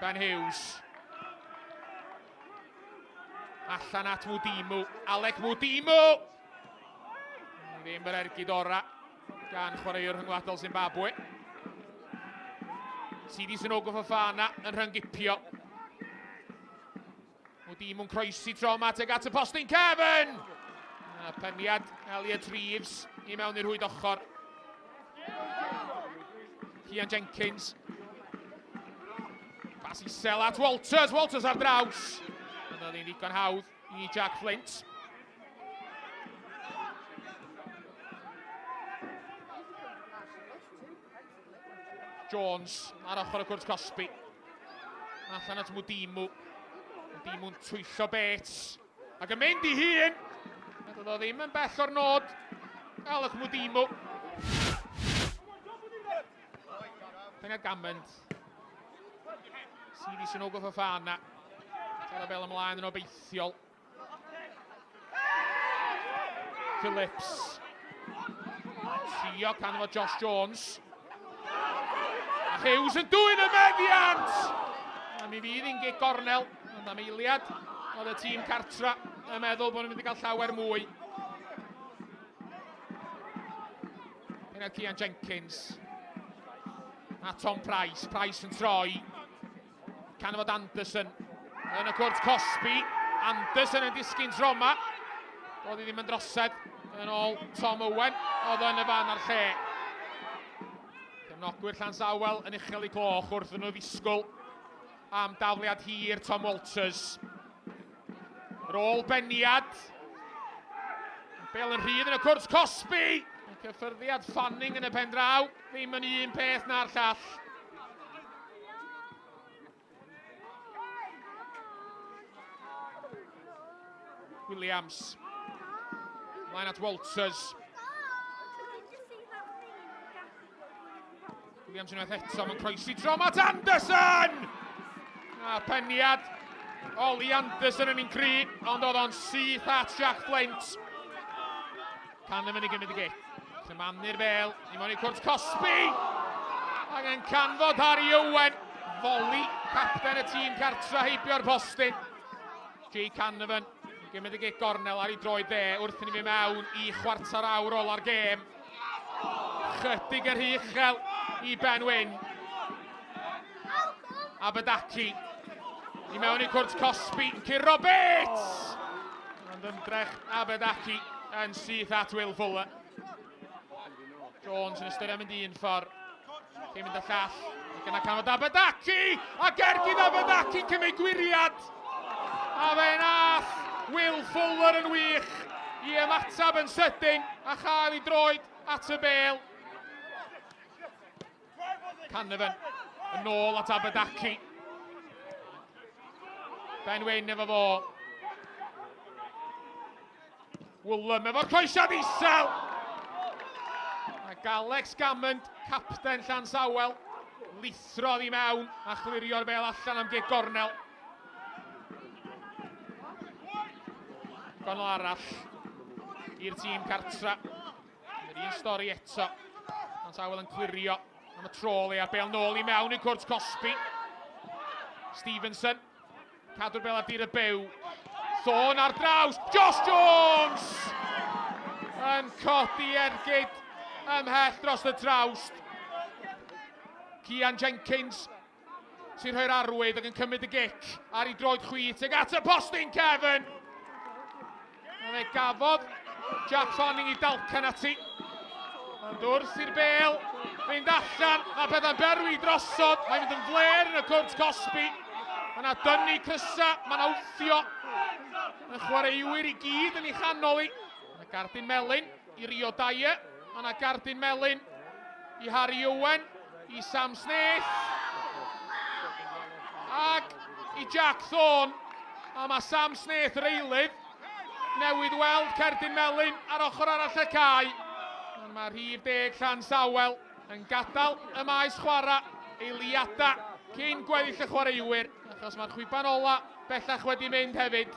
Ben Hughes. Allan at Mwdimu. Alec Mwdimu! Ddim yr ergyd ora gan chwaraewr rhyngwladol Zimbabwe. Sidi Sanogo Fofana yn rhyngipio. Mwdimu'n croesi tro yma tuag at y postyn cefn! A peniad Elliot Reeves i mewn i'r rhwyd ochr. Cian Jenkins. Pas isel at Walters. Walters ar draws. Yna ddim ddigon hawdd i Jack Flint. Jones ar ochr y cwrt cosbi. Allan at Mwdimu. Mwdimu'n twyllo Bates. Ac yn mynd i hun. A doedd o ddim yn bell o'r nod. Alec Mwdimu. Peniad Gammond. Sidi Sanogo Fofana. Tara bel ymlaen yn obeithiol. Phillips. Trio canfod Josh Jones. A Hughes yn dwyn y meddiant! A mi fydd hi'n gic gornel, ond am eiliad oedd y tîm cartra yn meddwl bod nhw'n mynd i gael llawer mwy. Pennod Cian Jenkins. A Tom Price. Price yn troi. Canfod Anderson yn y cwrt cosbi. Anderson yn disgyn tro yma. Doedd hi ddim yn drosedd yn ôl Tom Owen. Oedd yn y fan a'r lle. Cefnogwyr Llansawel yn uchel i cloch wrth nhw ddisgwyl am dafliad hir Tom Walters. Yr ôl beniad. Bel yn rhydd yn y cwrt cosbi. Cyffyrddiad Fanning yn y pen draw. Ddim yn un peth na'r llall. Williams. Ymlaen at Walters. Williams unwaith eto, mae'n croesi tro at Anderson! A peniad Ollie Anderson yn un cri, ond oedd o'n syth at Jack Flint. Canavan i gymryd y gic. Cymannu'r bel i mewn i cwrt cosbi. Ac yn canfod Harry Owen. Foli capten y tîm cartra heibio'r postyn. Jay Canavan yn gymryd y gic gornel ar ei droed dde wrth i ni fynd mewn i chwarter awr ola'r gêm. Chydig yr rhy uchel i Ben Wyn. Abadaki i mewn i cwrt cosbi. Curo Bates! Ond ymdrech Abadaki yn syth at Will Fuller. Jones yn ystyried mynd un ffordd. Cyn mynd y llall. Ac yna canfod Abadaki! A gergyd Abadaki'n cymryd gwiriad! A fe nath Will Fuller yn wych i ymateb yn sydyn a chael ei droed at y bel. Canavan yn ôl at Abadaki. Ben Wyn efo fo. Woolam efo'r croesiad isel! Ac Alex Gammond, capten Llansawel, lithrodd i mewn a chlirio'r bel allan am gic gornel. Gornel arall i'r tîm cartra. Yr un stori eto. Llansawel yn clirio am y tro le a bel nôl i mewn i cwrt cosbi. Stevenson. Cadw'r bel ar dir y byw. Thorne ar draws. Josh Jones! Yn codi ergyd ymhell dros y trawst. Cian Jenkins sy'n rhoi'r arwydd ac yn cymryd y gic ar ei droed chwith tuag at y postyn cefn. A fe gafodd Jack Fanning i dalcan ati. Ond wrth i'r bel fynd allan, mae pethau'n berwi drosodd. Mae'n mynd yn fler yn y cwrt cosbi. Mae yna dynnu cysa, mae yna wthio. Mae chwaraewyr i gyd yn ei chanol i. Mae yna gardyn melyn i Rio Dyer. Mae yna gardyn melyn i Harry Owen, i Sam Snaith. Ac i Jack Thorne. A mae Sam Snaith yr eilydd newydd weld cerdyn melyn ar ochr arall y cae. Ond mae rhif deg Llansawel yn gadael y maes chwarae eiliadau cyn gweddill y chwaraewyr, achos mae'r chwiban ola bellach wedi mynd hefyd.